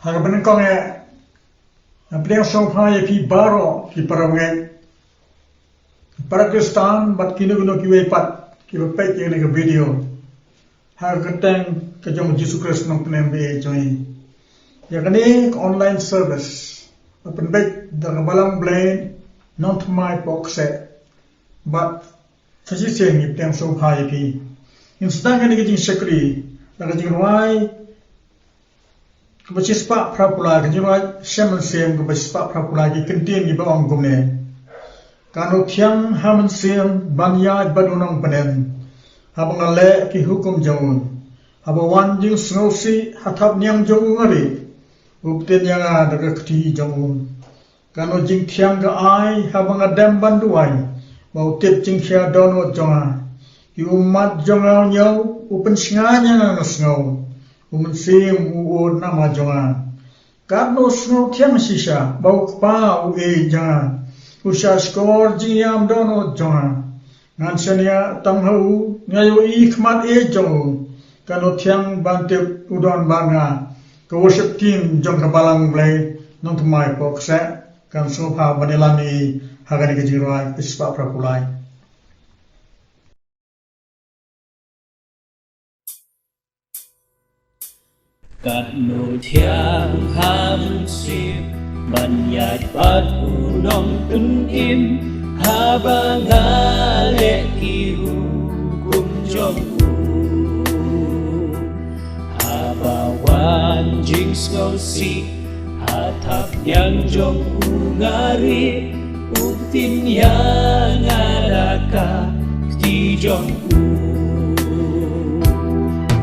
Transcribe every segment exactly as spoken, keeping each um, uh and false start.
Ha kaba nyngkong eh, nga pdiang sngewbha ïa phi baroh ki para bangeit, para Khristan bad kino kino kiwei pat kiba peit ïa kane ka video ha ka kyrteng ka jong u Jisu Khrist Nongpynim ba ïeit jong ngi. Ïa kane ka online service la pynbeit da ka Balang Blei Nongthymmai Pohkseh bad sa shisien ngi pdiang sngewbha ïa phi. Ngin sdang kane ka jingshakri da ka jingrwai kaba shispah phra phew lai, ka jingrwai Shem Mynsiem kaba shispah phra phew lai, ki kyntien kiba ong kumne: Katno thiang ha mynsiem ban ïaid bad u Nongpynim, haba nga leh ki hukum jong u. Haba wan jingsngewsih ha thapniang jong u nga rieh, u pyntieng ïa nga da ka kti jong u. Katno jingthiang ka ai haba nga dem ban duwai, ba u tip jingkhia dohnud jong nga. Ki ummat jong nga u ñiew, u pynshngaiñ ïa nga nga sngew, u Mynsiem u ud namar jong nga. Katno sngewthiang shisha ba u Kpa u ïeit ïa nga, u shahshkor jingïam dohnud jong nga. Ngan shaniah tang ha u, nga ïohi khmat ïeit jong u. Katno thiang ban tip u don bad nga. Ka worship team jong ka Balang Blei Nongthymmai Pohkseh kan sngewbha ban ïalam ïa ngi ha kane ka jingrwai kaba shispah phra phew lai. Katno thiang ha mynsiem ban ïaid bad u Nongpynim, haba nga leh ki hukum jong u. Haba wan jingsngewsih ha thapniang jong u nga rieh, u pyntieng ïa nga da ka kti jong u.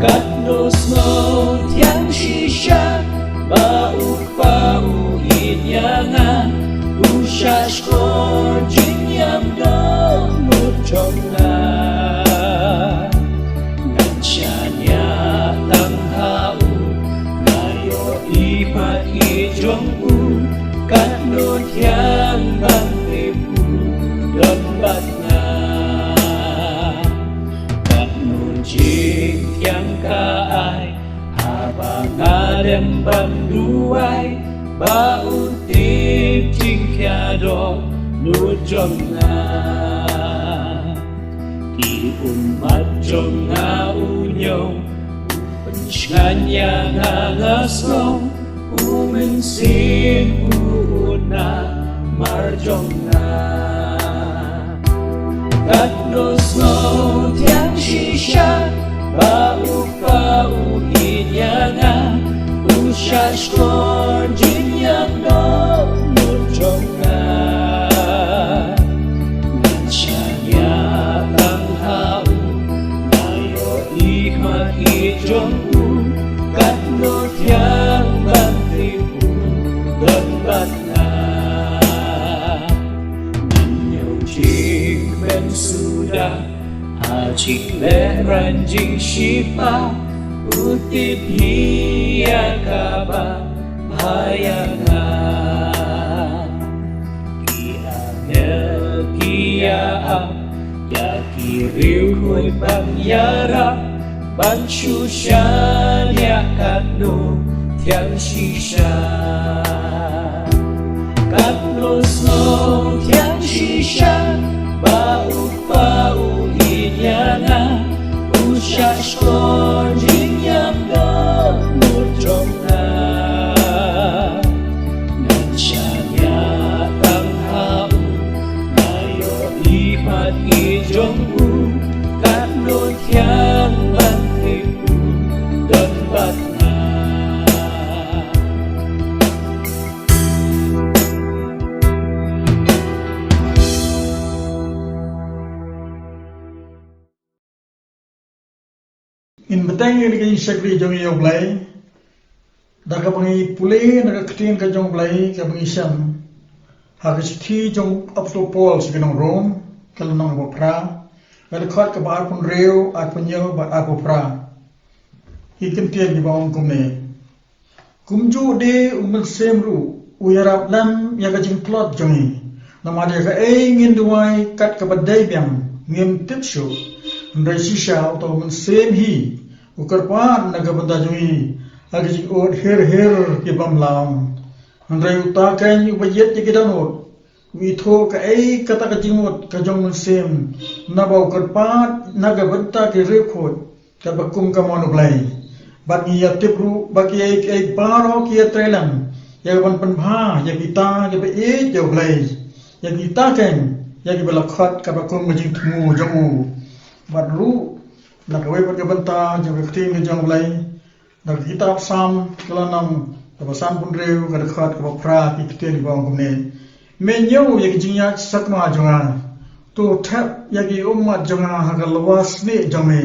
Katno sngewthiang shisha ba u Kpa u ïeit ïa nga, u shahshkor jingïam dohnud jong nga. Ngan shaniah tang ha u, nga ïohi khmat ïeit jong u. Katno thiang ban tip u don bad nga. Katno jingthiang ka ai haba nga dem ban duwai, ba u tip jingkhia dohnud jong nga. Ki ummat jong nga u ñiew, u pynshngaiñ ïa nga nga sngew, u Mynsiem u ud namar jong nga. Katno sngewthiang shisha ba u Kpa u ïeit ïa nga, u shahshkor jingïam dohnud jong nga. Ngan shaniah tang ha u, nga ïohi khmat ïeit jong u. Katno thiang ban tip u don bad nga. Ngan ñiew jingkmen suda ha jinglehrain jingshipa, u tip hi ïa kaba bha ïa nga. Ki angel ki ïa ap ïa ki riewkhuid ban ïarap, ban shu shaniah. Katno thiang shisha, katno sngewthiang shisha ba u Kpa u ïeit ïa nga, u shahshkor jingïam dohnud jong nga. Ngan shaniah tang ha u, nga ïohi khmat ïeit jong u. Katno thiang ban tip u don bad nga. Ngin bteng ïa ka jingshakri jong ngi ïa U Blei da kaba ngi pule na ka ktien ka jong U Blei kaba ngi shem ha ka shithi jong u Apostol Paul sha ki nong Rom, ka lynnong ba phra, ka dkhot kaba arphew hynriew, arphew hynñiew bad arphew phra. Ki kyntien kiba ong kumne: Kumjuh de u Mynsiem ruh u ïarap lem ïa ka jingtlot jong ngi. Namar ïa kaei ngin duwai kat kaba dei biang ngim tip shuh. Hynrei shisha uta u Mynsiem hi u kyrpad na ka bynta jong ngi ha ki jingud hir hir ki bym lah ong. Hynrei uta keiñ uba ïeit ïa ki dohnud u ithuh kaei kata ka jingmut ka jong u Mynsiem, naba u kyrpad na ka bynta ki riewkhuid kaba kum ka mon U Blei. Bad ngi ïatip ruh ba kiei kiei baroh ki ïatrei lem ïa kaban pynbha ïa kita kiba ïeit ïa U Blei, ïa kita keiñ ïa kiba la khot kaba kum ka jingthmu jong u. Bad ruh na kawei pat ka bynta jong ka ktien ka jong U Blei, na ka kitab Salm ka lynnong kaba sanphew hynriew, ka dkhot kaba phra, ki ktien kiba ong kumne: Me ñiew ïa ki jingïaid sakma jong nga, to thep ïa ki ummat jong nga ha ka lywa snieh jong me,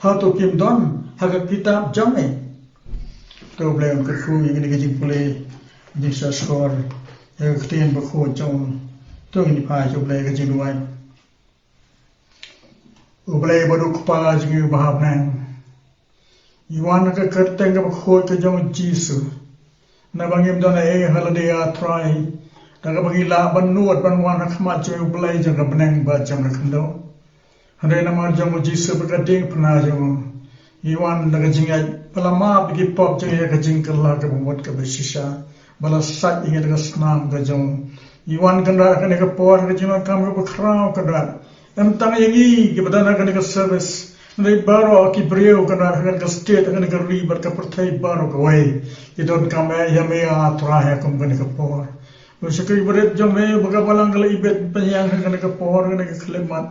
hato kim don ha ka kitab jong me? To U Blei un kyrkhu ïa kine ki jingpule, jingsngewsih ïa ka ktien bakhuid jong u. To ngin ïa phai sha U Blei ka jingduwai. U Blei ba dei u Kpa jong ngi uba ha bneng, ngi wan ha ka kyrteng kaba khuid ka jong u Jisu. Naba ngim don ei ei ha lade, A Trai, da kaba ngi lah ban nud ban wan ha khmat jong U Blei jong ka bneng bad jong ka khyndew. Hynrei namar jong u Jisu bad ka diengphna jong u, ngi wan da ka jingngeit ba la map ïa ki pop jong ngi ha ka jingkylla kaba mut kaba shisha, ba la sait ïa ngi da ka snam ka jong u. Ngi wan kynrad ha kane ka por ha ka jingdonkam kaba khraw kynrad, ym tang ïa ngi kiba don ha kane ka service, hynrei baroh ki briew kynrad ha kane ka state, ha kane ka ri bad ka pyrthei baroh kawei, ki donkam eh ïa me, A Trai, ha kum kane ka por. U shakri barit jong me ba ka balang ka la ibit pynïang ha kane ka por, kane ka khyllipmat,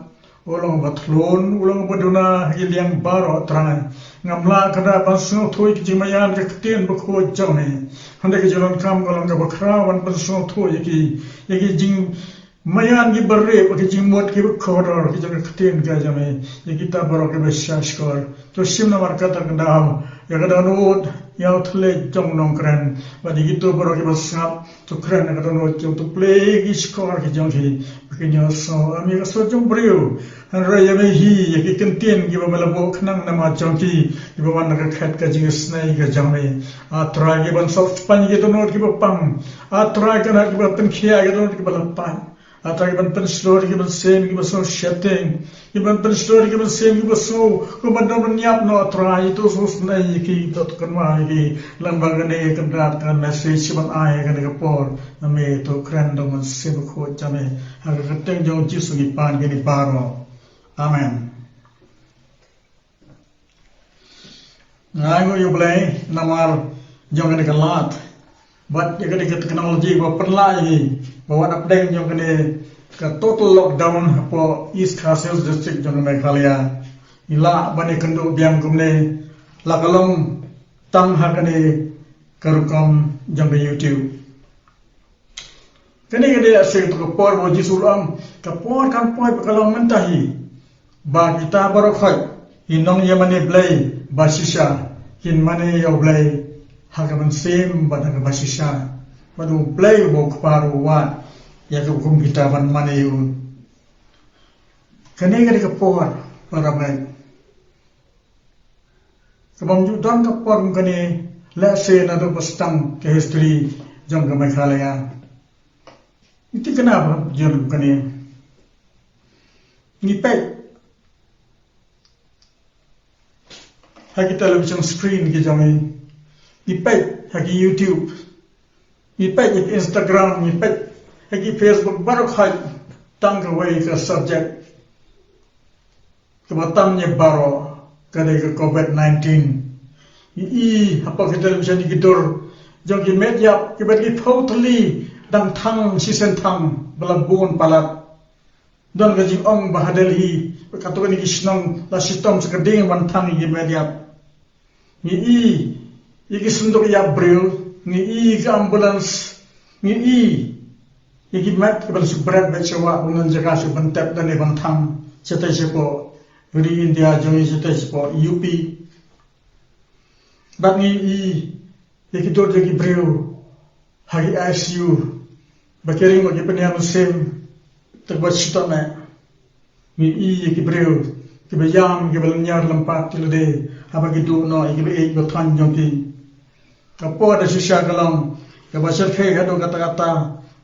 u long uba thlun, u long uba duna ha ki liang baroh, Trai. Ngam lah kynrad ban sngewthuh ïa ki jingmaïan ka ktien bakhuid jong me, hynrei ka jingdonkam ka long kaba khraw ban pynsngewthuh ïa ki, ïa ki jing maïan kiba rep, ki jingmut kiba kordor ki jong ka ktien ka jong me, ïa kita baroh kiba sngewsih. To shim namar kata ka daw ïa ka dohnud, ïa u thylliej jong u nongkren, bad ïa kito baroh kiba sngap, to kren ïa ka dohnud jong u, to plie ïa ki shkor ki jong ki, ba kin ïohsngew, ym ïa ka sur jong u briew, hynrei ïa me hi, ïa ki kyntien kiba me la buh khnang namar jong ki, kiba wan na ka khet ka jingisnei ka jong me. A Trai, kiban sop spang ïa ki dohnud kiba pang. A Trai, kane kiba pynkhiah ïa ki dohnud kiba la pait. A Trai, kiban pynshlur ïa ki mynsiem kiba sngew sheptieng, kiban pynshlur ïa ki mynsiem kiba sngew kumba don ban ïap noh, A Trai, to sngewsynei ïa ki, to kynmaw ïa ki, lem bad kane ka kynrad ka message ban ai ha kane ka por. Ïa me to kren da u Mynsiem Bakhuid jong me. Ha ka kyrteng jong u Jisu ngi pan kine baroh. Amen. Nga ainguh ïa U Blei namar jong kane ka lad bad ïa kane ka technology ba pynlah ïa ngi ba wat hapdeng jong kane ka total lockdown hapoh East Khasi Hills District jong ka Meghalaya, ngi lah ban ïakynduh biang kumne, la ka long tang ha kane ka rukom jong ka YouTube. Kane ka dei lehse kato ka por ba u Jisu u la ong, ka por kan poi ba ka long mynta hi, ba kita baroh khoit ki nongïamane Blei ba shisha kin mane ïa U Blei ha ka mynsiem bad ha kaba shisha, bad U Blei uba u Kpa ruh u wad ïa kiba kum kita ban mane ïa u. Kane ka dei ka por, para bangeit, kaba ym ju don ka por kum kane lehse naduh ba sdang ka history jong ka Meghalaya. Ngi thikna ba ym ju don kum kane. Ngi peit ha ki television screen ki jong ngi, ngi peit ha ki YouTube, ngi peit ha ki Instagram, ngi peit ha ki Facebook, baroh khoit tang kawei ka subject kaba tam ïa baroh, ka dei ka Covid nineteen. Ngi i hapoh ki television ïa ki dur jong ki met ïap kiba ki phew tylli dang thang shisien thang ba la bun palat. Don ka jingong ba ha Delhi, ba katto katne ki shnong la shitom sa ka ding ban thang ïa ki met ïap. Ngi i ïa ki synduk ïap briew, ngi i ïa ki ambulance, ngi i ïa ki met kiba la shu bret beit sha wah, ban wan jaka shu ban tep da ne ban thang shatei shapoh ri India jong ngi, shatei shapoh U P. Bad ngi i ïa ki dur jong ki briew ha ki I C U, ba ki ring bad ki pynïar mynsiem, te ba shitom eh. Ngi i ïa ki briew kiba ïam, kiba lynñiar lympat ïa lade haba ki duh noh ïa kiba ïeit ba thoiñ jong ki. Ka por da shisha ka long kaba shyrkhei haduh katta katta,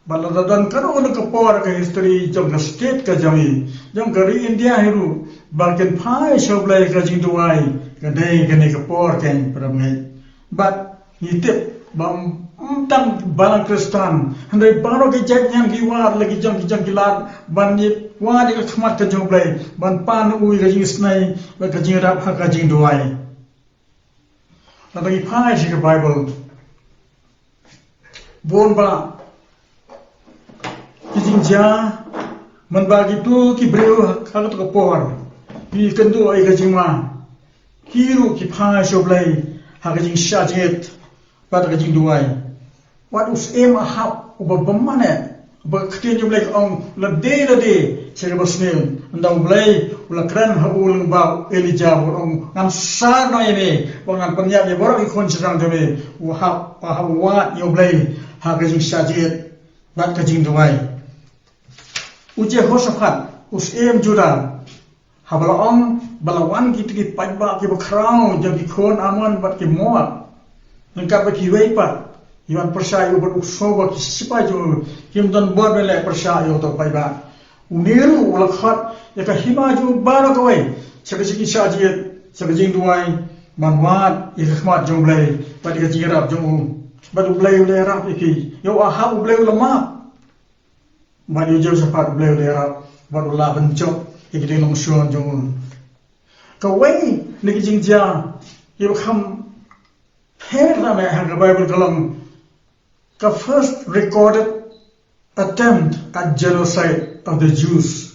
bad lada don kano kano ka por ha ka history jong ka state ka jong ngi, jong ka ri India hi ruh, ba kin phai sha U Blei ka jingduwai, ka dei kane ka por keiñ, para bangeit. Bad ngi tip ba ym tang balang Khristan, hynrei baroh ki jait ngan ki wad la ki jong ki jong ki lad ban ïa wad ïa ka khmat ka jong U Blei, ban pan u ïa ka jingisynei bad ka jingïarap ha ka jingduwai. Lada ngi phai sha ka Baibl, bun ba ki jingjia, man ba kito ki briew ha kato ka por ki kynduh ïa ka jingma, ki ruh ki phai sha U Blei ha ka jingshah jingit bad ka jingduwai. Wat u syiem Ahab uba bymman eh, uba ka ktien jong U Blei ka ong, lade lade sha kaba sniew, ynda U Blei u la kren ha u lyngba u Elijah, u ong, ngan sar noh ïa me, ba ngan pynïap ïa baroh ki khun shynrang jong me. U Ahab, u Ahab u wad ïa U Blei ha ka jingshah jingit bad ka jingduwai. U Jehoshaphat, u syiem Judah, haba la ong ba la wan kito ki paidbah kiba khraw jong ki khun Ammon bad ki Moab, ryngkat bad kiwei pat, ïa wan pyrshah ïa u bad u sngewbha ki sipai jong u, kim don bor ban leh pyrshah ïa uto u paidbah. Une ruh u la khot ïa ka hima jong u baroh kawei sha ka jingshah jingit, sha ka jingduwai, ban wad ïa ka khmat jong U Blei bad ïa ka jingïarap jong u. Bad U Blei u la ïarap ïa ki. Ïa u Ahab U Blei u la map. Bad ïa u Jehoshaphat U Blei u la ïarap bad u la pynjop ïa ki dieng longshun jong u. Kawei na ki jingjia kiba kham pher tang eh ha ka Baibl ka long ka first recorded attempt at genocide of the Jews.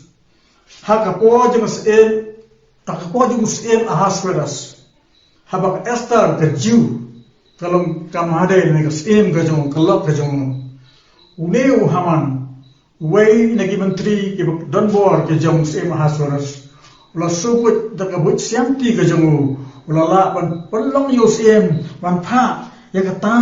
Ha ka por jong u syiem, ha ka por jong u syiem Ahasuerus, haba ka Esther ka Jiw ka long ka mhadei ne ka syiem ka jong u, ka lok ka jong u, une u Haman, uwei na ki myntri kiba don bor ki jong u syiem Ahasuerus, u la shu buit da ka buit siamti ka jong u, u la lah ban pynlong ïa u syiem ban phah ïa kata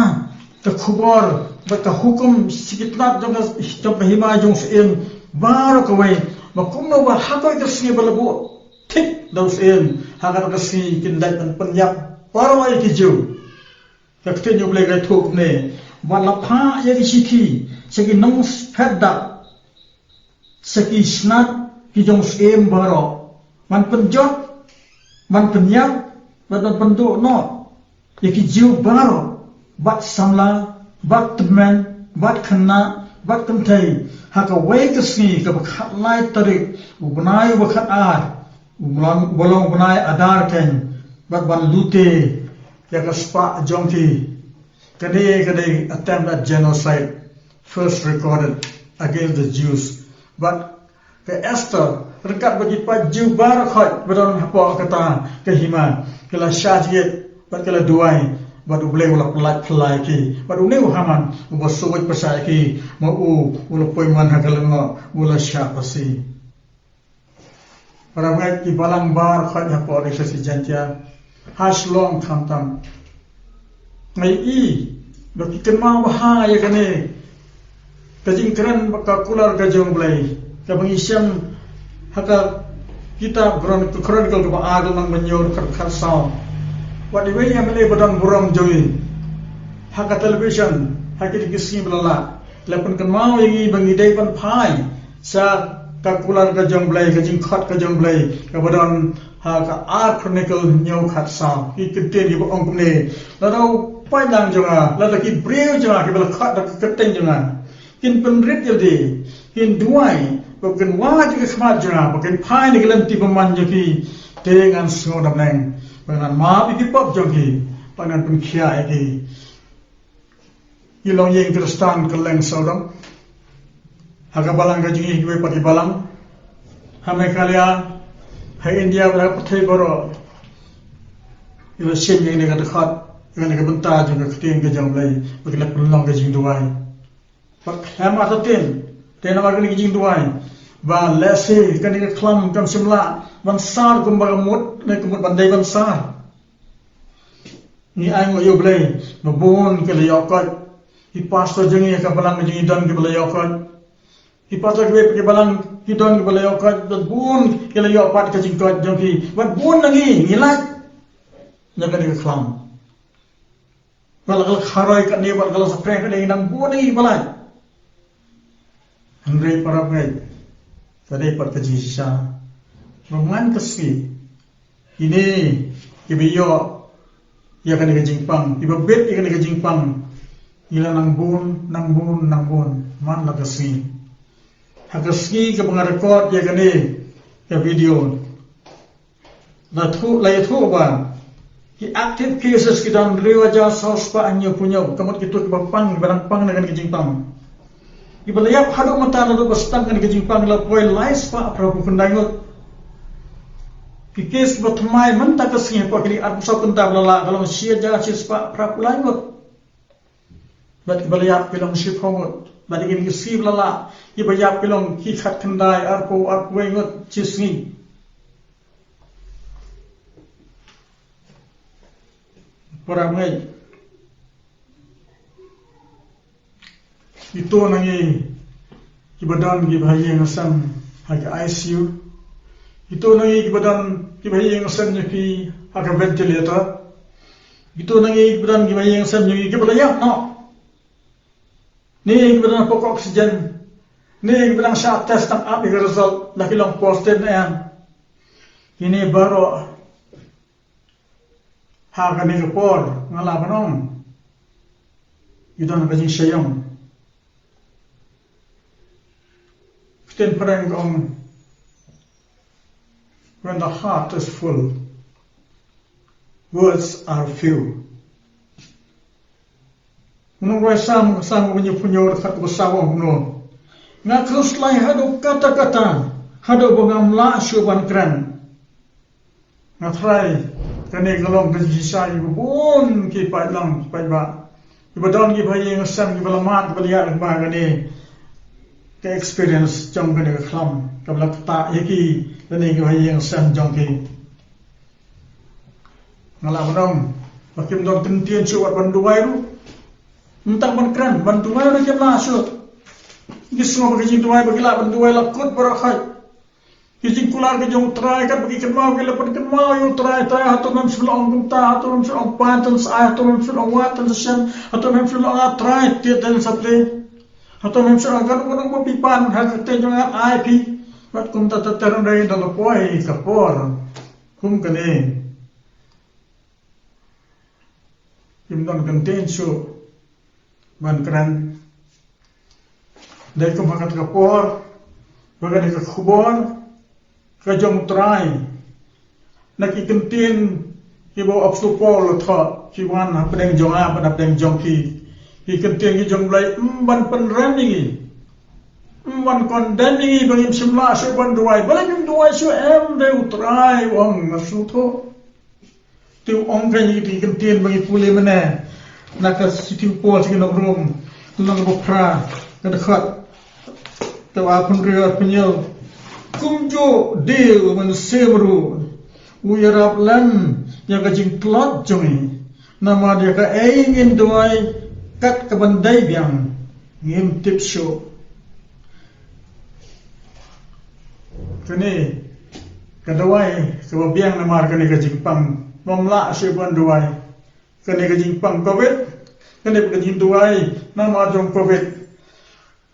ka khubor bad ka hukum sha ki tnat jong ka, jong ka hima jong u syiem baroh kawei, ba kumno ba ha kawei ka sngi ba la buh thik da u syiem, ha kata ka sngi kin dei ban pynïap baroh ïa ki Jiw. Ka ktien U Blei ka ïathuh kumne, ba la phah ïa ki shithi sha ki nongphet dak, sha ki shnat ki jong u syiem baroh, ban pynjot, ban pynïap, bad ban pynduh noh ïa ki Jiw baroh, bat samla, bat tymmen, bat khynnah, bat kynthei, ha kawei ka sngi kaba khatlai tarik u bnai uba khatar, uba long, uba long u bnai Adar keiñ, bad ban lute ïa ka spah jong ki. Kane ka dei attempt at genocide first recorded against the Jews. Bad ka Esther ryngkat bad ki paid Jiw baroh khoit ba don hapoh kata ka hima, ki la shah jingit bad ki la duwai, bad U Blei u la pyllait phylla ïa ki. Bad une u Haman uba shu buit pyrshah ïa ki, ma u u la poi man ha ka lyngngoh, u la shah phasi. Para bangeit, ki balang baroh khoit hapoh ri Khasi Jaiñtia, ha Shillong khamtam, nga ïohi ba ki kynmaw bha ïa kane ka jingkren bad ka kular ka jong U Blei kaba ngi shem ha ka kitab Chron-, Chronicle kaba ar, lynnong ba hynñiew, dkhot khatsaw. Wat iwei i M L A ba don burom jong ngi, ha ka television ha kine ki sngi ba la leit, la pynkynmaw ïa ngi ba ngi dei ban phai sha ka kular ka jong U Blei, ka jingkhot ka jong U Blei kaba don ha ka ar Chronicle hynñiew khatsaw. Ki kyntien kiba ong kumne: Lada u paidlang jong nga, lada ki briew jong nga kiba la khot da ka kyrteng jong nga, kin pynrit ïalade, kin duwai, bad kin wad ïa ka khmat jong nga, bad kin phai na ki lynti bymman jong ki, te ngan sngew da bneng, bad ngan map ïa ki pop jong ki, bad ngan pynkhiah ïa ki. Ki longïing Khristan kylleng sawdong, ha ka balang ka jong ngi, kiwei pat ki balang ha Meghalaya, ha India, bad ha ka pyrthei baroh, ki la shim ïa kane ka dkhot, ïa kane ka bynta jong ka ktien ka jong U Blei, bad ki la pynlong ka jingduwai. Bad khlem artatien, te namar kane ka jingduwai, ba lehse kane ka khlam kam shym lah ban sar kumba ka mut, ne ka mut ban dei ban sar. Ngi ainguh ïa U Blei ba bun ki la ïoh koit. Ki pastor jong ngi ha ka balang jong ngi don kiba la ïoh koit. Ki pastor kiwei pat ki balang ki don kiba la ïoh koit, bad bun ki la ïoh pat ka jingkoit jong ki. Bad bun na ngi ngi lait na kane ka khlam. Bad la ka la kharoi katne, bad la ka la saphriang katne, ngi nang bun na ngi ba lait. Hynrei para bangeit, ka dei pat ka jingshisha ba man ka sngi, kine kiba ïoh ïa kane ka jingpang, kiba bit ïa kane ka jingpang, ngi la nang bun, nang bun, nang bun man la ka sngi. Ha ka sngi kaba nga record ïa kane ka video, la thuh, la ïathuh ba ki active cases ki don hynriew hajar saw spah hynñiewphew hynñiew, ka mut kito kiba pang, kiba dang pang na kane ka jingpang. Kiba la ïap haduh mynta naduh ba sdang kane ka jingpang la poi lai spah phra phew khyndai ngut. Ki case kiba thymmai mynta ka sngi hapoh kine arphew saw kynta ba la lah ka long shi hajar shi spah phra phew lai ngut. Bad kiba la ïap ki long shiphew ngut. Bad kine ki sngi ba la lah, kiba ïap ki long ki khatkhyndai, arphew, arphew wei ngut shi sngi. Para bangeit, kito na ngi kiba don kiba ha ïing ha sem ha ka I C U. Kito na ngi kiba don kiba ha ïing ha sem jong ki ha ka ventilator. Kito na ngi kiba don kiba ha ïing ha sem jong ki kiba la ïap noh, ne kiba don hapoh oxygen, ne kiba dang shah test tang ap ïa ka result la ki long positive ne em. Kine baroh ha kane ka por nga lah ban ong ki don ka jingshah ïong. Ktien phareng ka ong, when the heart is full, words are few. Nong roi Salm, Salm ba hynñiewphew hynñiew, dkhot kaba saw ong kumno: Nga khuslai haduh katta katta, haduh ba ngam lah shuh ban kren. Nga tharai kane ka long ka jingshisha ïa kiba bun ki paidlang ki paidbah, kiba don kiba ha ïing ha sem, kiba la mad, kiba la ïaid lyngba kane ka experience jong kane ka khlam kaba la ktah ïa ki lane kiba ha ïing ha sem jong ki. Nga lah ban ong ba kim don kyntien shuh wat ban duwai ruh. Ym tang ban kren, ban duwai ruh kim lah shuh. Ngi sngew ba ka jingduwai ba ki lah ban duwai la kut baroh khoit. Ki jingkular ki jong U Trai kat ba ki kynmaw ki la pynkynmaw ïa U Trai, Trai hato mem shu la ong kumta, hato mem shu la ong pan tan sa ai, hato mem shu la ong wat tan sa shen, hato mem shu la ong ah Trai tied tan sa plie, hato mem shu la ong kano kano ba phi pan ha ka kyrteng jong nga ai phi. Wat kumta ter ter, hynrei da la poi ka por kum kane kim don kyntien shuh ban kren. Dei kum ha kata ka por ba kane ka khubor ka jong U Trai na ki kyntien kiba u Apostol Paul u thoh, ki wan hapdeng jong nga bad hapdeng jong phi. Ki kyntien ki jong U Blei ym ban pynrem ïa ngi, ym ban condemn ïa ngi ba ngim shym lah shuh ban duwai. Balei ngim duwai shuh em? Dei U Trai u ong, nga sngewthuh. Te u ong kein ïa ki kyntien ba ngi pule mynne na ka shithi u Paul sha ki nong Rom, lynnong kaba phra, ka dkhot kaba arphew hynriew, arphew hynñiew: Kumjuh de u Mynsiem ruh u ïarap lem ïa ka jingtlot jong ngi, namar ïa kaei ngin duwai kat kaba dei biang ngim tip shuh. Kane ka duwai kaba biang namar kane ka jingpang, bym lah shuh ban duwai. Kane ka jingpang covid, kane ka jingduwai namar jong covid.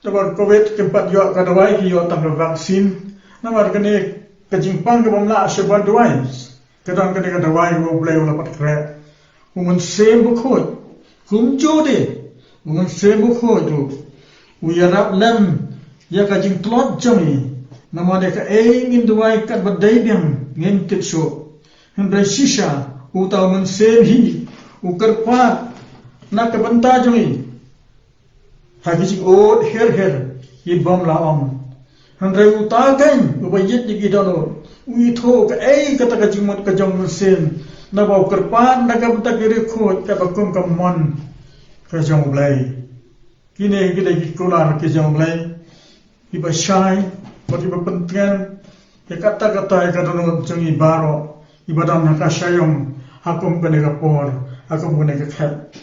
Namar covid kim pat ïoh ka duwai, ki ïoh tang ka vaccine. Namar kane ka jingpang ka bym lah shuh ban duwai, ka don kane ka duwai kaba U Blei u la pat khreh. U Mynsiem Bakhuid, kumjuh de, U Mynsiem Bakhuid ruh u ïarap lem ïa ka jingtlot jong ngi, namar ïa kaei ngin duwai kat ba dei biang ngim tip shuh. Hynrei shisha uta U Mynsiem hi u kyrpad na ka bynta jong ngi ha ki jingud her her ki bym lah ong. Hynrei uta kein uba ïeit ïa ki dohnud u ithuh kaei kata ka jingmut ka jong U Mynsiem, naba u kyrpad na ka bynta ki riewkhuid kaba kum ka mon ka jong U Blei. Kine ki dei ki kular ki jong U Blei kiba shai bad kiba pyntngen ïa kata kata ïa ka dohnud jong ngi baroh kiba don ha ka shaïong ha kum kane ka por, ha kum kane ka khet.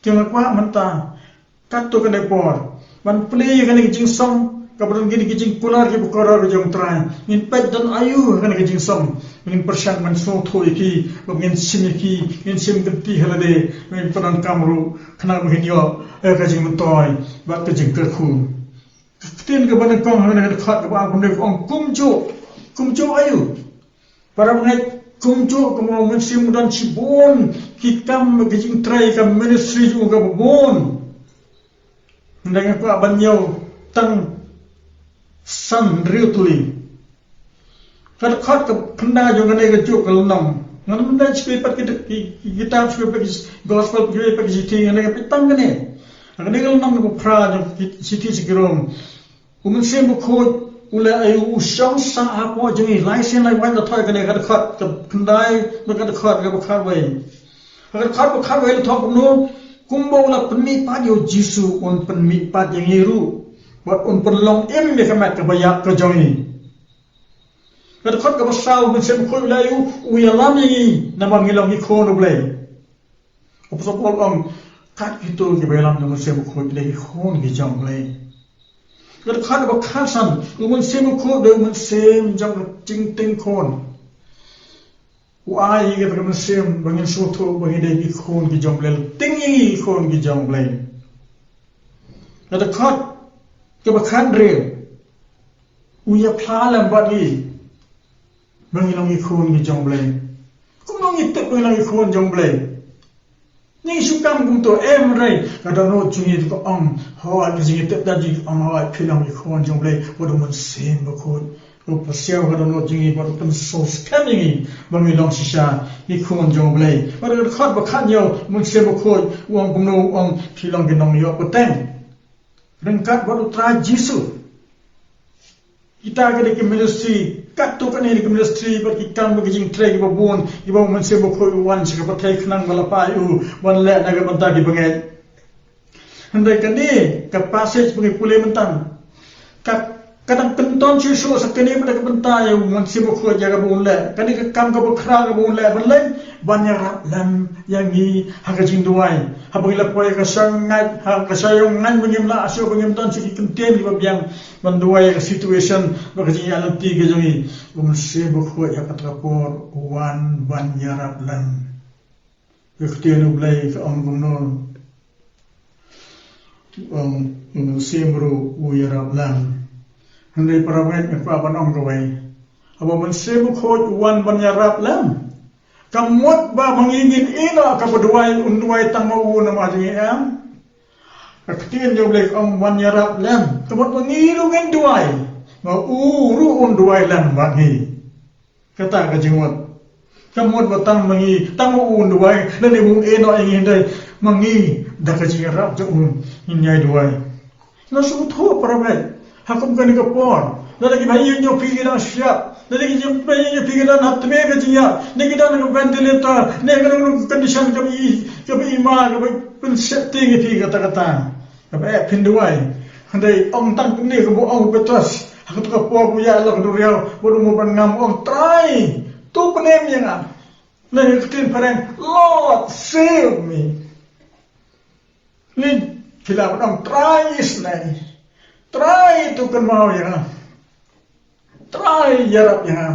Te nga kwah mynta katto katne por ban plie ïa kane ka jingsong kaba don kine ki jingkular kiba kordor ka jong U Trai. Ngin peit don aïu ha kane ka jingsong, ngin pyrshang ban sngewthuh ïa ki, ba ngin shim ïa ki, ngin shim kynti ha lade, ngin pyndonkam ruh khnang ba ngin ïoh ïa ka jingmyntoi bad ka jingkyrkhu. Ka ktien kaba nyngkong ha kane ka dkhot kaba arphew hynriew ka ong kumjuh. Kumjuh aïu? Para bangeit, Kumjuh kumba u Mynsiem u don shibun ki kam, ki jingtrei, ka ministry jong u kaba bun. Hynrei nga kwah ban ñiew tang san hynriew tylli. Ka dkhot ka khyndai jong kane kajuh ka lynnong. Ngan ym dei shu pule pat ki, ki, ki kitab, shu pule pat ki gospel, shu pule pat ki shithi, ngan dei ka pule tang kane. Kane ka lynnong kaba phra jong ki shithi sha ki Rom. U Mynsiem Bakhuid u leh aïu? U shong sah hapoh jong ngi. Lai sien lai wat la thoi kane ka dkhot ka khyndai bad ka dkhot kaba khatwei. Ka dkhot kaba khatwei la thoh kumno? Kumba u la pynmih pat ïa u Jisu, un pynmih pat ïa ngi ruh. Bad un pynlong im ïa ka met kaba ïap ka jong ngi. Ka dkhot kaba saw, u Mynsiem Bakhuid u leh aïu? U ïalam ïa ngi namar ngi long ki khun u Blei. U Apostol Paul u ong, kat kito kiba ïalam da u Mynsiem Bakhuid ki dei ki khun ki jong u Blei. Ka dkhot kaba khatsan, u Mynsiem Bakhuid u dei u mynsiem jong ka jingtieng khun. U ai ïa kata ka mynsiem ba ngin sngewthuh ba ngi dei ki khun ki jong u Blei, tieng ïa ngi ki khun ki jong u Blei. Ka dkhot kaba khathynriew, u ïaphla lem bad ngi ba ngi long ki khun ki jong u Blei. Kumno ngi tip ba ngi long ki khun jong u Blei? Ngi shu kam kumto em, hynrei ka dohnud jong ngi ka ong, hooid, ka jingïatip da jong ngi ka ong, hooid, phi long ki khun jong u Blei, bad u Mynsiem Bakhuid u pasiaw ka dohnud jong ngi bad u pynsngewskhem ïa ngi ba ngi long shisha ki khun jong u Blei. Bad ka dkhot ba khathynñiew, u Mynsiem Bakhuid u ong kumno? U ong, phi long ki nongïoh pateng ryngkat bad u Trai Jisu. Kita ki dei ki ministry, katto katne ki dei ki ministry bad ki kam bad ki jingtrei kiba bun kiba u Mynsiem Bakhuid u wan sha ka pyrthei khnang ba la pynpaw ïa u ban leh na ka bynta ki bangeit. Hynrei kane ka passage ba ngi pule mynta ka, ka dang kynton shuh shuh sa kane bad ka bynta ïa u Mynsiem Bakhuid ïa kaba un leh. Kane ka kam kaba khraw kaba un leh ban leh, ban ïarap lem ïa ngi ha ka jingduwai. Haba ngi la poi ha ka shongeit, ha ka shongeit ba ngim lah shuh, ba ngim don shuh ki kyntien kiba biang ban duwai ïa ka situation bad ka jingïaid lynti ka jong ngi, u Mynsiem Bakhuid ha kata ka por u wan ban ïarap lem. Ka ktien u Blei ka ong kumno? Ong, u Mynsiem ruh u ïarap lem. Hynrei para bangeit, nga kwah ban ong kawei. Haba u Mynsiem Bakhuid u wan ban ïarap lem, ka mut ba ma ngi ngin ïehnoh kaba duwai, un duwai tang ma u namar jong ngi, em? Ka ktien jong u Blei ka ong ban ïarap lem. Ka mut ma ngi ruh ngin duwai, ma u ruh un duwai lem bad ngi. Kata ka jingmut. Ka mut ba tang ma ngi, tang ma u un duwai, lane ba un ïehnoh ïa ngi, hynrei ma ngi da ka jingïarap jong u ngin ïai duwai. Nga sngewthuh para bangeit, ha kum kane ka por, lada ki ba ïeng jong phi ki dang shyiap, lada ki jong phi ïeng jong phi ki dang ha tmier ka jingïap, ne ki dang ha ka ventilator, ne ka dang ha ka condition kaba i, kaba i ma, kaba pynsheptieng ïa phi katta katta, kaba eh phin duwai. Hynrei ong tang kumne kaba ong u Petros ha kata ka por ba u ïaid la ka duriaw bad u mut ban ngam, u ong, Trai, to pynim ïa nga. Lane ka ktien phareng, Lord, save me. Lane phi lah ban ong, Trai, isynei. Trai, to kynmaw ïa nga. Trai, ïarap ïa nga.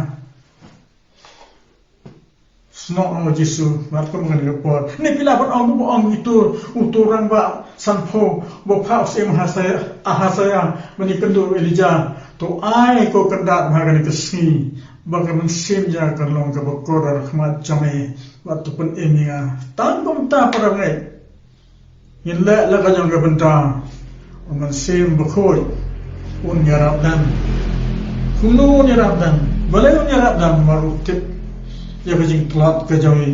Snoh ong u Jisu, wat kum kane ka por. Ne phi lah ban ong kumba ong uto, uto u rangbah sanphew ba phah u syiem Ahasaya, Ahasaya ban ïakynduh u Elijah, to ai ko kyndat ha kane ka sngi ba ka mynsiem jong nga kan long kaba kur ha khmat jong me, bad to pynim ïa nga. Tang kumta para bangeit. Ngin leh la ka jong ka bynta. U Mynsiem Bakhuid un ïarap lem. Kumno un ïarap lem? Balei un ïarap lem? Namar u tip ïa ka jingtlot ka jong ngi.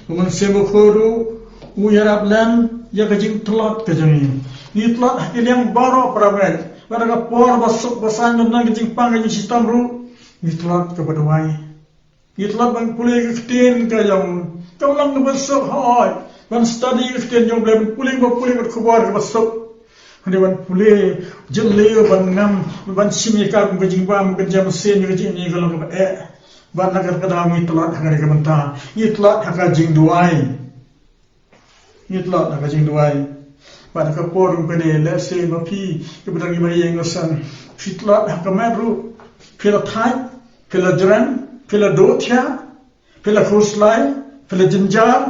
U Mynsiem Bakhuid ruh u ïarap lem ïa ka jingtlot ka jong ngi. Ngi tlot ha ki liang baroh para bangeit. Bad ha ka por ba suk ba saiñ, ban don ka jingpang ka jingshitom ruh, ngi tlot kaba duwai. Ngi tlot ban pule ka ktien ka jong u. Kam long kaba suk, hooid, ban study ka ktien jong u Blei, ban pule, ban pule ka khubor kaba suk. Hynrei ban pule jylliew, ban ngam, ban shim ïa ka kum ka jingbam, ka jingïaseng, ka jingïaseng ka long kaba eh. Bad na kata ka daw ngi tlot ha kane ka bynta. Ngi tlot ha ka jingduwai. Ngi tlot ha ka jingduwai. Bad ha ka por ruh kane, lehse ma phi kiba dang ïa ba ïeng, lehse phi tlot ha ka met ruh. Phi la thait, phi la jreng, phi la duh thiah, phi la khuslai, phi la jynjar,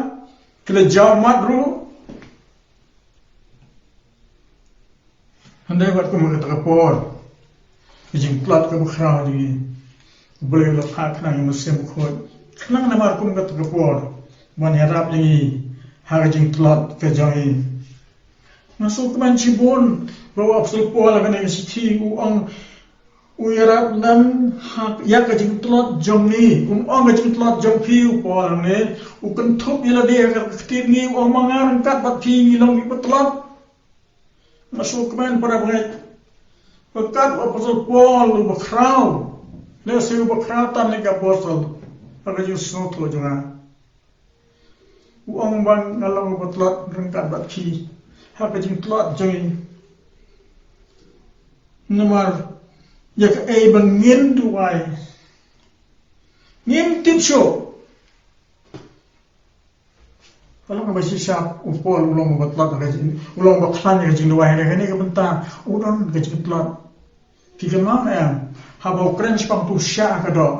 phi la jaw mat ruh. Hynrei wat kum ha kata ka por, ka jingtlot kaba khraw jong ngi, U Blei u la phah khnang ïa u Mynsiem Bakhuid. Khnang namar kum kata ka por ban ïarap ïa ngi ha ka jingtlot ka jong ngi. Nga sngewkmen shibun ba u Apostol Paul ha kane ka shithi u ong u ïarap lem ha ïa ka jingtlot jong ngi. Um ong ka jingtlot jong phi u Paul hangne, u kynthup ïa lade ha ka ktien ngi, u ong ma nga ryngkat bad phi ngi long kiba tlot. Nga sngewkmen para bangeit ba kat u Apostol Paul uba khraw, lehse uba khraw tam ne ka apostol, ha ka jingsngewthuh jong nga u ong ba nga long uba tlot ryngkat bad phi ha ka jingtlot jong ngi. Namar ïa kaei ba ngin duwai ngim tip shuh. Ka long kaba shisha u Paul u long uba tlot ha ka jing, u long uba khlaiñ ha ka jingduwai, ha kane ka bynta u don ka jingtlot. Phi kynmaw ne em, haba u kren shaphang uto u shiah ha ka doh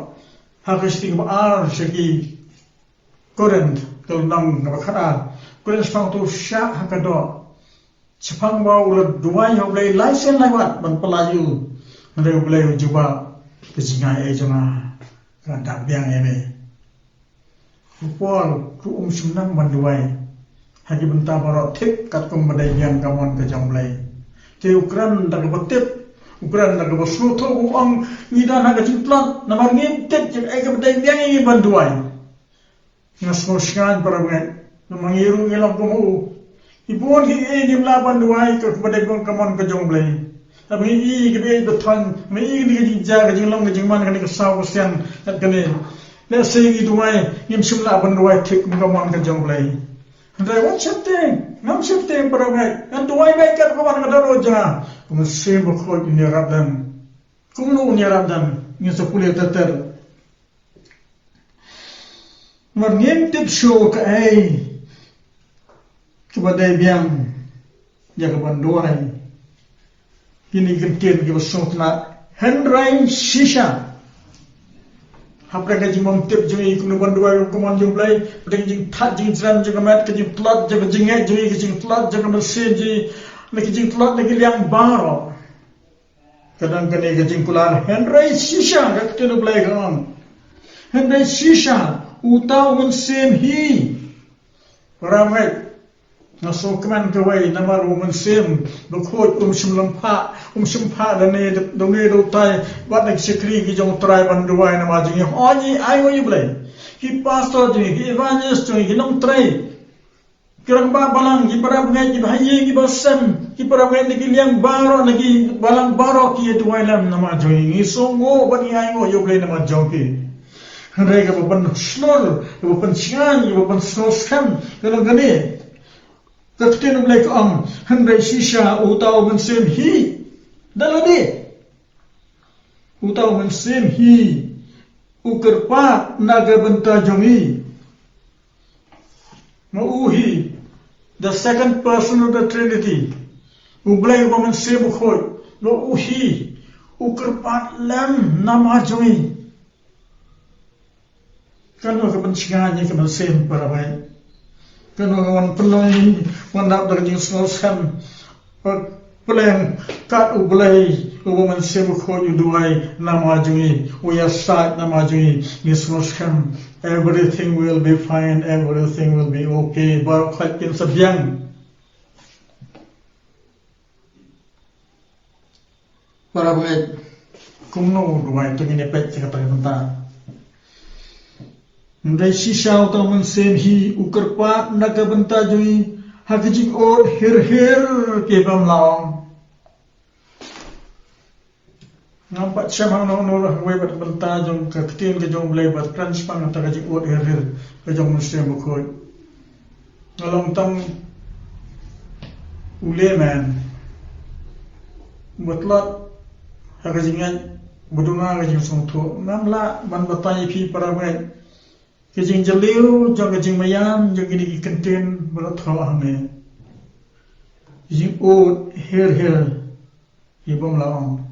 ha ka shithi kaba ar sha ki Korinth, ka lynnong kaba khatar, u kren shaphang uto u shiah ha ka doh. Shaphang ba u la duwai ha U Blei lai sien lai wat ban pyllait ïa u. Hynrei U Blei u jubab, ka jingai ei jong nga ka dap biang ïa me. U Paul ruh um shym nang ban duwai ha ki bynta baroh thik katkum ba dei biang ka mon ka jong U Blei. Te u kren da kaba tip, u kren da kaba sngewthuh, u ong ngi don ha ka jingtlot namar ngim tip ïa kaei kaba dei biang ïa ngi ban duwai. Nga sngew shngaiñ para bangeit, namar ngi ruh ngi long kum u. Ngi bun ngi ïohi ngim lah ban duwai ïa kaba dei biang ka mon ka jong U Blei. Haba ngi ïohi kaba ïeit ba thoh, ngi ïohi kane ka jingjia, ka jinglong ka jingman, kane ka saw ka sian, kat kane. Lehse ngi duwai ngim shym lah ban duwai thik kum ka mon ka jong U Blei. Hynrei wat sheptieng, ngam sheptieng para bangeit. Ngan duwai beit kat kaba wan ka dohnud jong nga. Ka Mynsiem Bakhuid un ïarap lem. Kumno un ïarap lem? Ngin sa pule ter ter. Namar ngim tip shuh kaei kaba dei biang ïa ka ban duwai. Kine ki kyntien kiba sngewtynnat, hynrei shisha. Hapdeng ka jingbym tip jong ngi kumno ban duwai ruh ka mon jong U Blei, hapdeng ka jingthait jingjrem jong ka met, ka jingtlot jong ka jingngeit jong ngi, ka jingtlot jong ka mynsiem jong ngi, na ka jingtlot na ki liang baroh. Ka dang kane ka jingkular, hynrei shisha, ka ktien U Blei ka ong. Hynrei shisha, uta u mynsiem hi. Para bangeit, nga sngewkmen kawei namar u Mynsiem Bakhuid um shym lymphah, um shym phah da une, da une da utai, bad na ki shakri ki jong U Trai ban duwai namar jong ngi. Hooid ngi ainguh ïa U Blei. Ki pastor jong ngi, ki evangelist jong ngi, ki nongtrei. Ki rangbah balang, ki para bangeit, ki bahaïing, ki basem, ki para bangeit na ki liang baroh, na ki balang baroh ki ïa duwai lem namar jong ngi. Ngi sngewnguh bad ngi ainguh ïa U Blei namar jong ki. Hynrei kaba pynshlur, kaba pynshngaiñ, kaba pynsngewskhem ka long kane. Ka ktien U Blei ka ong, hynrei shisha uta u mynsiem hi. Da lade. Uta u mynsiem hi u kyrpad na ka bynta jong ngi. Ma u hi, the second person of the Trinity. U Blei uba Mynsiem Bakhuid, ma u hi u kyrpad lem namar jong ngi. Kano ka ban shngaiñ ïa ka mynsiem para bangeit? Kano ka ban pynlong ïa ngi ban dap da ka jingsngewskhem? Ba pleng kat U Blei uba Mynsiem Bakhuid u duwai namar jong ngi, u ïasaid namar jong ngi, ngi sngewskhem. Everything will be fine, everything will be okay. Baroh khoit kin sa biang. Para bangeit, kumno u duwai? To ngin ïa peit ïa kata ka bynta. Hynrei shisha uta u mynsiem hi u kyrpad na ka bynta jong ngi ha ki jingud hir hir ki bym lah ong. Ngam pat shem hangno hangno ruh kawei bad ka bynta jong ka ktien ka jong U Blei bad kren shaphang kata ka jingud hir hir ka jong u Mynsiem Bakhuid. Nga long tang u layman, ba tlot ha ka jingngeit, ba duna ka jingsngewthuh. Ngam lah ban batai ïa phi para bangeit ka jingjylliew jong ka jingmaïan jong kine ki kyntien ba la thoh hangne. Ki jingud hir hir ki bym lah ong.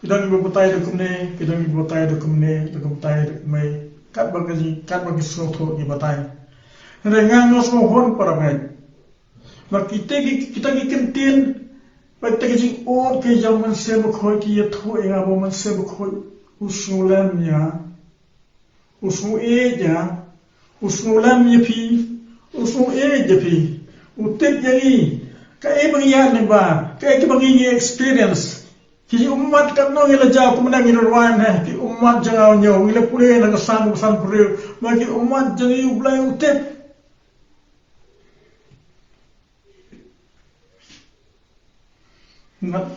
Ki dang kiba batai da kumne, ki dang kiba batai da kumne, da kumtai da kumne. Katba ki, katba ki sngewthuh ki batai. Hynrei nga, nga sngewhun para bangeit. Ba kita ki, kita ki kyntien, ba kita ki jingud ki jong u Mynsiem Bakhuid ki ïathuh ïa nga ba u Mynsiem Bakhuid u sngewlem ïa nga. U sngew ïeit ïa nga, u sngew lem ïa phi, u sngew ïeit ïa phi, u tip ïa ngi, kaei ba ngi ïaid lyngba, kaei kaba ngi ngi experience. Ki ummat katno ngi la jaw kumne ngi la rwai ne, ki ummat jong nga u ñiew, ngi la pule na ka san, ka san pule, ba ki ummat jong ngi U Blei u tip. Ngat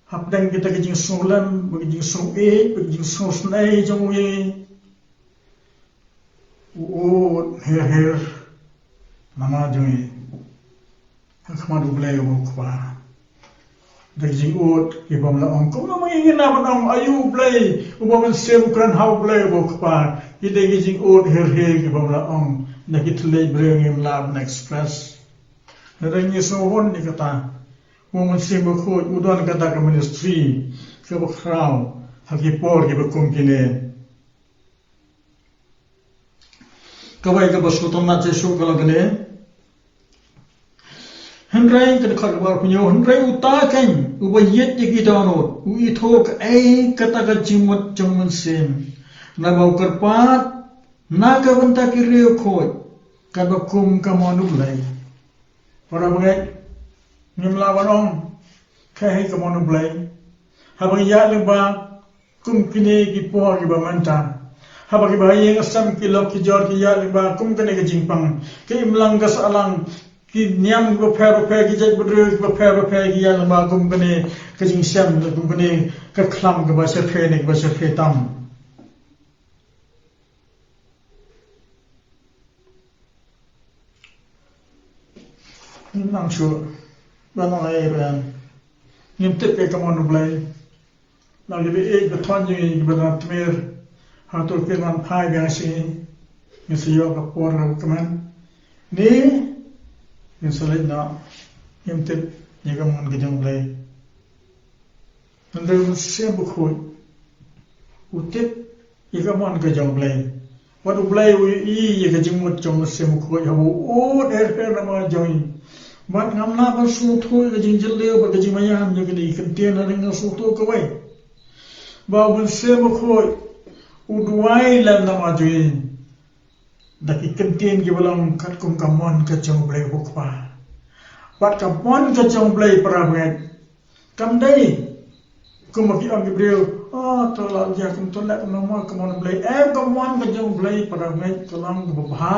hapdeng kita ki jingsngewlem, ba ki jingsngewïeit, ba ki jingsngewsynei jong u ïa ngi. U ud her her namar jong ngi ha khmat U Blei uba U Kpa. Da ki jingud kiba ym lah ong, kumno ma ngi ngin lah ban ong aïu U Blei uba Mynsiem u kren ha U Blei uba U Kpa. Ki dei ki jingud her her kiba ym lah ong, da ki thylliej briew ngim lah ban express. Hynrei ngi sngewhun ïa kata. U Mynsiem Bakhuid u don kata ka ministry kaba khraw ha ki por kiba kum kine. Kawei kaba sngewtynnat shisha ka long kane. Hynrei ka dkhot kaba arphew hynñiew, hynrei uta keiñ uba ïeit ïa ki dohnud u ithuh kaei kata ka jingmut jong u Mynsiem, naba u kyrpad na ka bynta ki riewkhuid katba kum ka mon U Blei. Para bangeit, ngim lah ban ong kaei ka mon U Blei haba ngi ïaid lyngba kum kine ki por kiba mynta. Haba kiba ha ïing ha sem ki lok ki jor ki ïaid lyngba kum kane ka jingpang, ka imlang ka sahlang, ki niam kiba pher ba pher, ki jait bynriew kiba pher ba pher ki ïaid lyngba kum kane ka jingshem, kum kane ka khlam kaba shyrkhei ne kaba shyrkhei tam. Ngim nang shuh ban ong ei ei. Ngim tip ïa ka mon U Blei. Na kiba ïeit ba thon jong ngi kiba na tmier, hato kin wan phai biang sha ngi? Ngin sa ïoh ka por kaba kmen ne ngin sa leit noh? Ngim tip ïa ka mon ka jong U Blei. Hynrei u Mynsiem Bakhuid u tip ïa ka mon ka jong U Blei. Wat U Blei u ïohi ïa ka jingmut jong u Mynsiem Bakhuid haba u ud her her namar jong ngi. Bad ngam lah ban sngewthuh ïa ka jingjylliew bad ka jingmaïan jong kine ki ktien, hynrei nga sngewthuh kawei, ba u Mynsiem Bakhuid u duwai lem namar jong ngi da ki ktien kiba long katkum ka mon ka jong U Blei uba U Kpa. Bad ka mon ka jong U Blei, para bangeit, kam dei kumba ki ong ki briew, oh, to la ïa kumto leh kumno mo, ka mon U Blei. Em, ka mon ka jong U Blei, para bangeit, ka long kaba bha,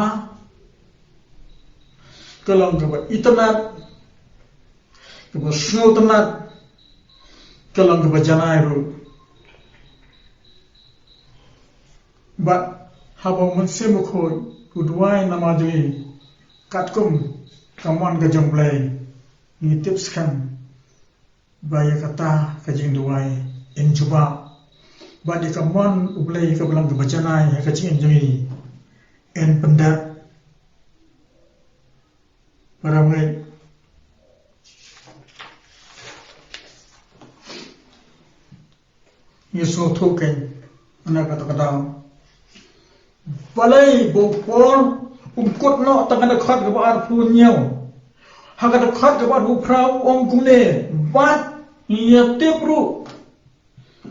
ka long kaba itynnad, kaba sngewtynnad, ka long kaba janai ruh. Bad haba u Mynsiem Bakhuid u duwai namar jong ngi katkum ka mon ka jong U Blei, ngi tip skhem ba ïa kata ka jingduwai yn jubab. Bad ïa ka mon U Blei kaba long kaba janai ha ka jingim jong ngi yn pyndep. Para bangeit, ngi sngewthuh keiñ na kata ka daw. Balei ba u Paul um kut noh tang ha ka dkhot kaba arphew hynñiew? Ha ka dkhot kaba arphew phra u ong kumne, bad ngi ïa tip ruh.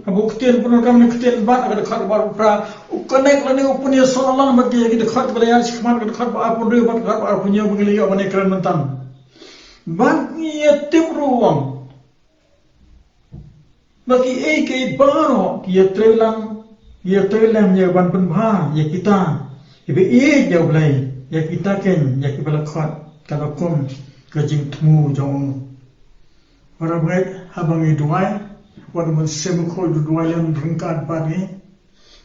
Haba u ktien pyndonkam ne ktien bad ha ka dkhot ba arphew phra u connect lane u pynïasoh lang bad ki dkhot kiba la ïaid shakhmat, ka dkhot ba arphew hynriew bad ka dkhot ba arphew hynñiew ba ngi la ïoh ban ïakren mynta. Bad ngi ïa tip ruh u ong ba kiei kiei baroh ki ïatrei lang, ki ïatrei lem ïa ban pynbha ïa kita kiba ïeit ïa U Blei, ïa kita keiñ ïa kiba la khot katba kum ka jingthmu jong u. Para bangeit, haba ngi duwai, wat u Mynsiem Bakhuid u duwai lem ryngkat bad ngi.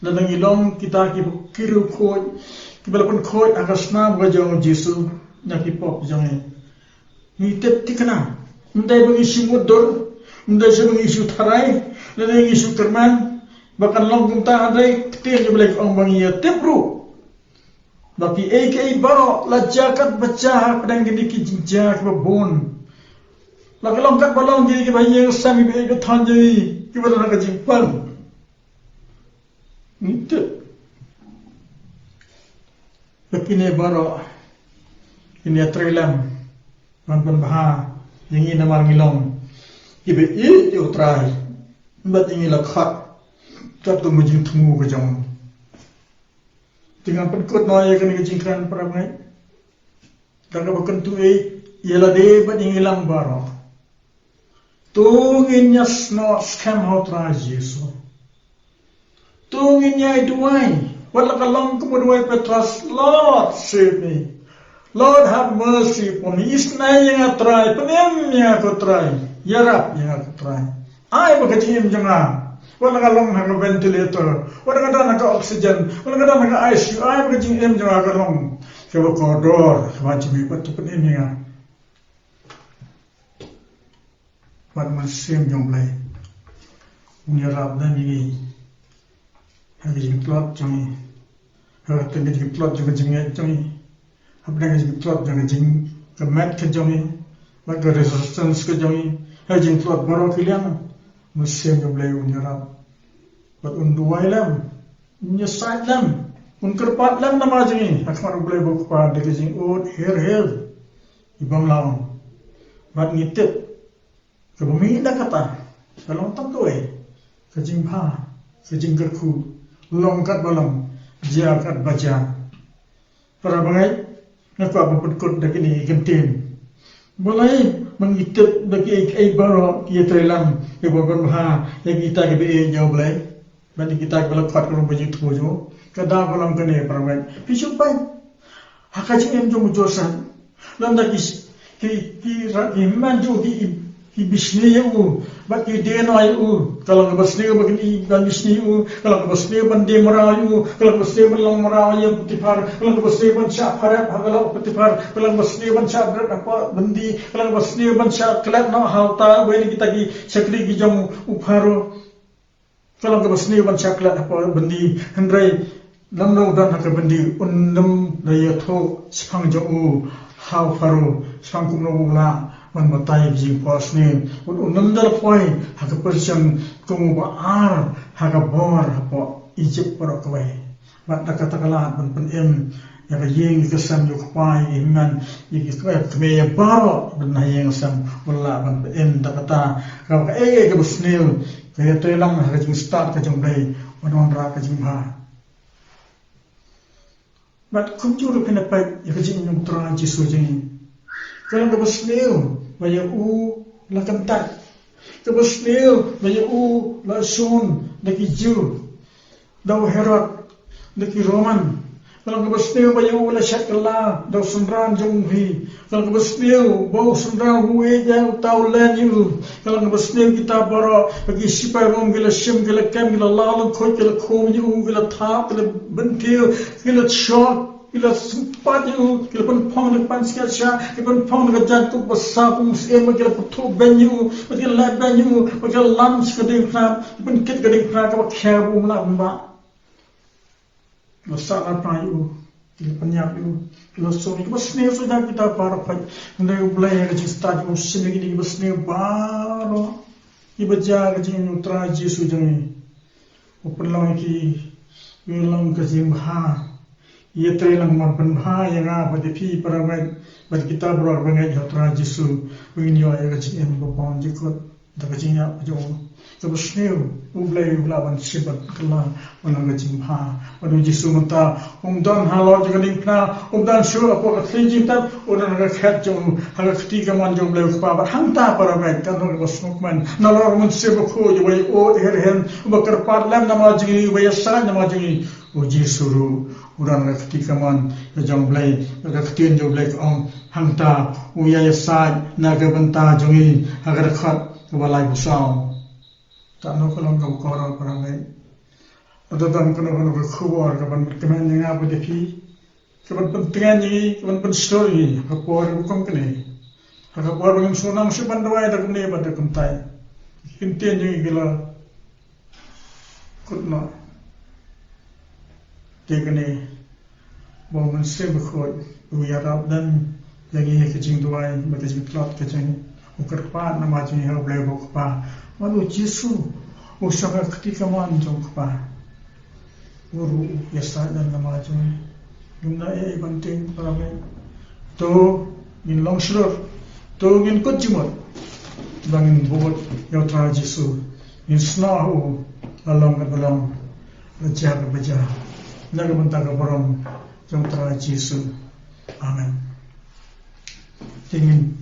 Lada ngi long kita ki, ki riewkhuid kiba la pynkhuid ha ka snam ka jong u Jisu na ki pop jong ngi, ngi tip thikna. Ym dei ba ngi shu mutdur, ym dei shu ba ngi shu tharai, lada ngi shu kyrmen ba kan long kumta, hynrei ktien jong U Blei ka ong ba ngi ïa tip ruh ba kiei kiei baroh la jia kat ba jia hapdeng kine ki jingjia kiba bun. La ka long kat ba long kine kiba ha ïing ha sem, kiba ïeit ba thon jong ngi, kiba don ha ka jingpang. Ngi tip ba kine baroh kin ïatrei lem ban pynbha ïa ngi namar ngi long kiba ïeit ïa U Trai bad ïa ngi la khot katkum ka jingthmu ka jong u. Te ngan pynkut noh ïa kane ka jingkren para bangeit da kaba kyntu ïa lade bad ïa ngi lang baroh. To ngin ïa snoh skhem ha u Trai Jisu. To ngin ïa duwai wat la ka long kum u duwai Petros, Lord, save me. Lord, have mercy upon me. Isnei ïa nga Trai, pynim ïa nga ko Trai. Ïarap ïa nga ko Trai. Ai ba ka jingim jong nga, wat la ka long ha ka ventilator, wat la ka don ha ka oxygen, wat la ka don ha ka I C U, ai ba ka jingim jong nga ka long kaba kordor, kaba jingim, bad to pynim ïa nga. Bad Mynsiem jong U Blei un ïarap lem ïa ngi ha ka jingtlot jong ngi, ha ka jingtlot jong ka jingngeit jong ngi, hapdeng ka jingtlot jong ka jing, ka met ka jong ngi, bad ka resistance ka jong ngi, ha ka jingtlot baroh ki liang, Mynsiem jong U Blei un ïarap bad un duwai lem, un ïasaid lem, un kyrpad lem namar jong ngi ha khmat U Blei U Kpa da ka jingud her her. Ibang lawan. Bad ngi tip kaba mih na kata ka long tang kawei, ka jingbha, ka jingkyrkhu, long katba long, jia katba jia. Para bangeit, nga kwah ban pynkut da kine ki kyntien. Balei? Ba ngi tip da kiei kiei baroh ki ïatreilang kiba pynbha ïa kita kiba ïeit ïa U Blei. Bad ïa kita kiba la khot kum ba ju thmu jong u. Ka daw ka long kane para bangeit. Phi shu peit ha ka jingim jong u Joseph. Lada ki, ki, ki, ki hynmen jong u ki, ki bishni ïa u, bad ki die noh ïa u. Ka long kaba sniew ba kin ïa ban bishni ïa u, ka long kaba sniew ban die mraw ïa u, ka long kaba sniew ban long mraw ïa u Potiphar, ka long kaba sniew ban shah pharep ha ka lok u Potiphar, ka long kaba sniew ban shah bret hapoh byndi, ka long kaba sniew ban shah klet noh ha uta uwei na kita ki shakri ki jong u Pharaoh. Ka long kaba sniew ban shah klet hapoh byndi, hynrei lada u don ha ka byndi un ym da ïathuh shaphang jong u ha u Pharaoh, shaphang kumno u lah ban batai ïa ka jingphohsniew. Un, un ym da la poi ha ka prison kum uba ar ha ka bor hapoh Egypt baroh kawei. Bad da kata ka lad ban pynim ïa ka ïing ïa ka sem jong u kpa, ïa ki hynmen, ïa ki kmie, ïa baroh ban ha ïing sem, u lah ban pynim da kata. Kaba kaei kaei kaba sniew, ka ïatreilang ha ka jingstad ka jong U Blei, ban wanrah ka jingbha. Bad kumjuh ruh phin ïa peit ïa ka jingim jong U Trai Jisu jong ngi. Ka long kaba sniew ba ïa u la kyntait. Kaba sniew ba ïa u la shun da ki Jiw, da u Herod, da ki Roman. Ka long kaba sniew ba ïa u la shet kylla da u synran jong u hi. Ka long kaba sniew ba u synran u ïeit ïa uta u len ïa u. Ka long kaba sniew kita baroh ba ki shipai Rom ki la shim, ki la kem, ki la law lyngkhuid, ki la khum ïa u, ki la thap, ki la byntiew, ki la shot, ki la sympat ïa u, ki la pynphong da ka pansngiat sha, ki la pynphong da ka jaiñkup ba saw kum u syiem, ki la pyrthuh beiñ ïa u, bad ki la leh beiñ ïa u, bad ki la lam sha ka diengphna, ki la pynkit ka diengphna kaba khia ba um lah ban bah. Ki la sahnarphna ïa u, ki la pynïap ïa u, ki la suk, kaba sniew suda kita baroh. Hynrei U Blei ha ka jingstad jong u u shim ïa kine kiba sniew baroh kiba jia ha ka jingim jong U Trai Jisu jong ngi. U pynlong ïa ki, u long ka jingbha. Ïatreilang ban pynbha ïa nga bad ïa phi para bangeit, bad kita baroh kiba ngeit ha U Trai Jisu, ba ngin ïoh ïa ka jingim babun jingkut da ka jingïap ka jong u. Kaba sniew, U Blei u lah ban shim bad kylla, ban long ka jingbha. Bad U Jisu mynta um don halor jong ka diengphna, um don shuh hapoh ka thylliej jingtep, u don ha ka khet jong u, ha ka kti kamon jong U Blei U Kpa. Bad hangta para bangeit, kan don kaba sngewkmen nalor U Mynsiem Bakhuid, uba ïoh her her, uba kyrpad lem namar jong ngi, uba ïasaid namar jong ngi. U Jisu ruh u don ha ka kti kamon ka jong U Blei, ka ktien jong U Blei ka ong, hangta u ïa ïasaid na ka bynta jong ngi, ha ka dkhot kaba laiphew saw. Katno ka long kaba kordor para bangeit. Lada don kano kano ka khubor kaban pynkmen ïa nga bad ïa phi, kaban pyntngen ïa ngi, kaban pynshlur ïa ngi ha ka por ba kum kane, ha ka por ba ngim sngewthuh shuh ban duwai da kumne bad da kumtai, ki ktien jong ngi ki la kut noh. Te kane, ba U Mynsiem Bakhuid u ïarap lem ïa ngi ha ka jingduwai bad ka jingtlot ka jong ngi, u kyrpad namar jong ngi ha U Blei U Kpa. Bad U Jisu u shong ha ka kti kamon jong U Kpa, u ruh u ïasaid lem namar jong ngi. Ngim don ei ei ban tieng para bangeit. To ngin long shlur, to ngin kut jingmut ba ngin bud ïa U Trai Jisu, ngin snoh ha u la long kaba long, la jia kaba jia. Na ka bynta ka burom jong Trai Jisu. Amen. Te ngin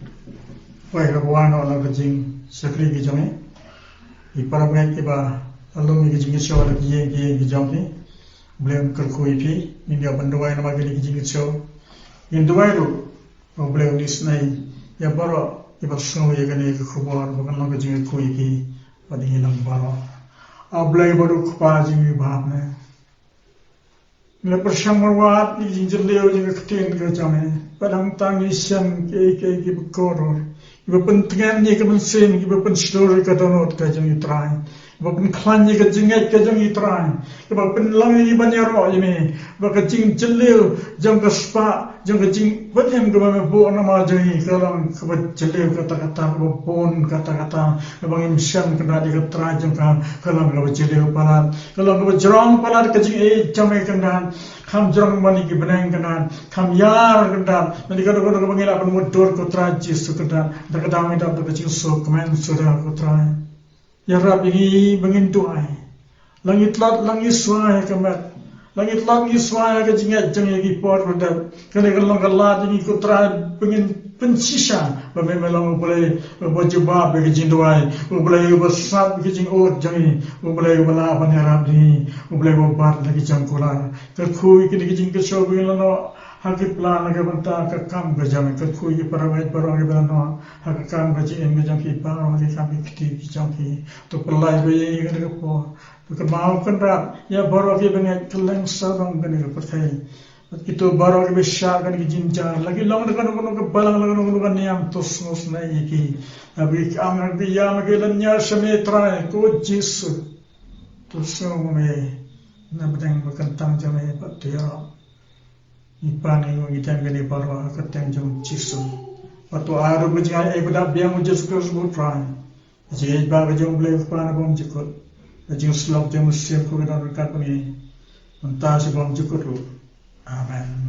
poi ha kaba wan noh na ka jingshakri ka jong ngi. Ki para bangeit kiba la lum ïa ka jingkyrshan ha ki ïing ki ïing ki jong ki, U Blei un kyrkhu ïa phi. Ngin ïa ban duwai namar kine ki jingkyrshan. Ngin duwai ruh ba U Blei un isynei ïa baroh kiba sngew ïa kane ka khubor ba kan long ka jingkyrkhu ïa phi bad ïa ngi lang baroh. A Blei ba dei U Kpa jong ngi uba ha bneng, ngi la pyrshang marwat ïa ka jingjylliew jong ka ktien ka jong me. Bad hangta ngi shem kiei kiei kiba kordor, kiba pyntngen ïa ka mynsiem, kiba pynshlur ïa ka dohnud ka jong ngi Trai, kiba pynkhlaiñ ïa ka jingngeit ka jong ngi Trai, kiba pynlong ïa ngi ban ïaroh ïa me. Ba ka jingjylliew jong ka spah, jong ka jingpynim kaba me buh namar jong ngi ka long kaba jylliew katta katta, kaba bun katta katta, kaba ngim shem kynrad ïa ka trai jong ka, ka long kaba jylliew palat, ka long kaba jrong palat ka jingïeit jong me kynrad. Kham jrong ban ïa ki bneng kynrad, kham ïar kynrad. Ngi kynrad kaba ngi lah ban mutdur ko Trai Jisu kynrad. Da ka daw ngi dap da ka jingsuk kmen suda ko Trai. Ïarap ïa ngi ba ngin duwai. La ngi tlot la ngi swai ha ka met, la ngi tlot ngi swai ha ka jingngeit jong ngi ha ki por ba dep. Kane ka long ka lad ïa ngi ko Trai ba ngin pynshisha ba me me long U Blei uba jubab ïa ka jingduwai, U Blei uba sap ïa ka jingud jong ngi, U Blei uba lah ban ïarap ïa ngi, U Blei uba bat la ki jong kular. Kyrkhu ïa kine ki jingkyrshan ba ngin la noh ha ki plan na ka bynta ka kam ka jong ngi. Kyrkhu ïa ki para bangeit baroh kiba la noh ha ka kam ka jingim ka jong ki, baroh ha ki kam ki kti ki jong ki. To pynlait ruh ïa ngi ha kane ka por. To kynmaw kynrad ïa baroh ki bangeit kylleng sawdong kane ka pyrthei. Bad kito baroh kiba shah kane ka jingjia, la ki long da kano kano ka balang, la kano kano ka niam, to sngewsynei ïa ki. Haba ki am, haba ki ïam, haba ki lynñiar sha me Trai ko Jisu, to sngew me na bneng ba kyntang jong me bad to ïarap. Ngi pan ngi ngeit ngi dem kane baroh ha ka kyrteng jong Jisu. Bad to ai ruh ka jingai ei ba dap biang U Jisu Khrist U Trai, ka jingïeit ba ka jong U Blei U Kpa na bymjukut, ka jingsyllok jong U Mynsiem Bakhuid ka don ryngkat bad ngi mynta sha bymjukut ruh. Amen.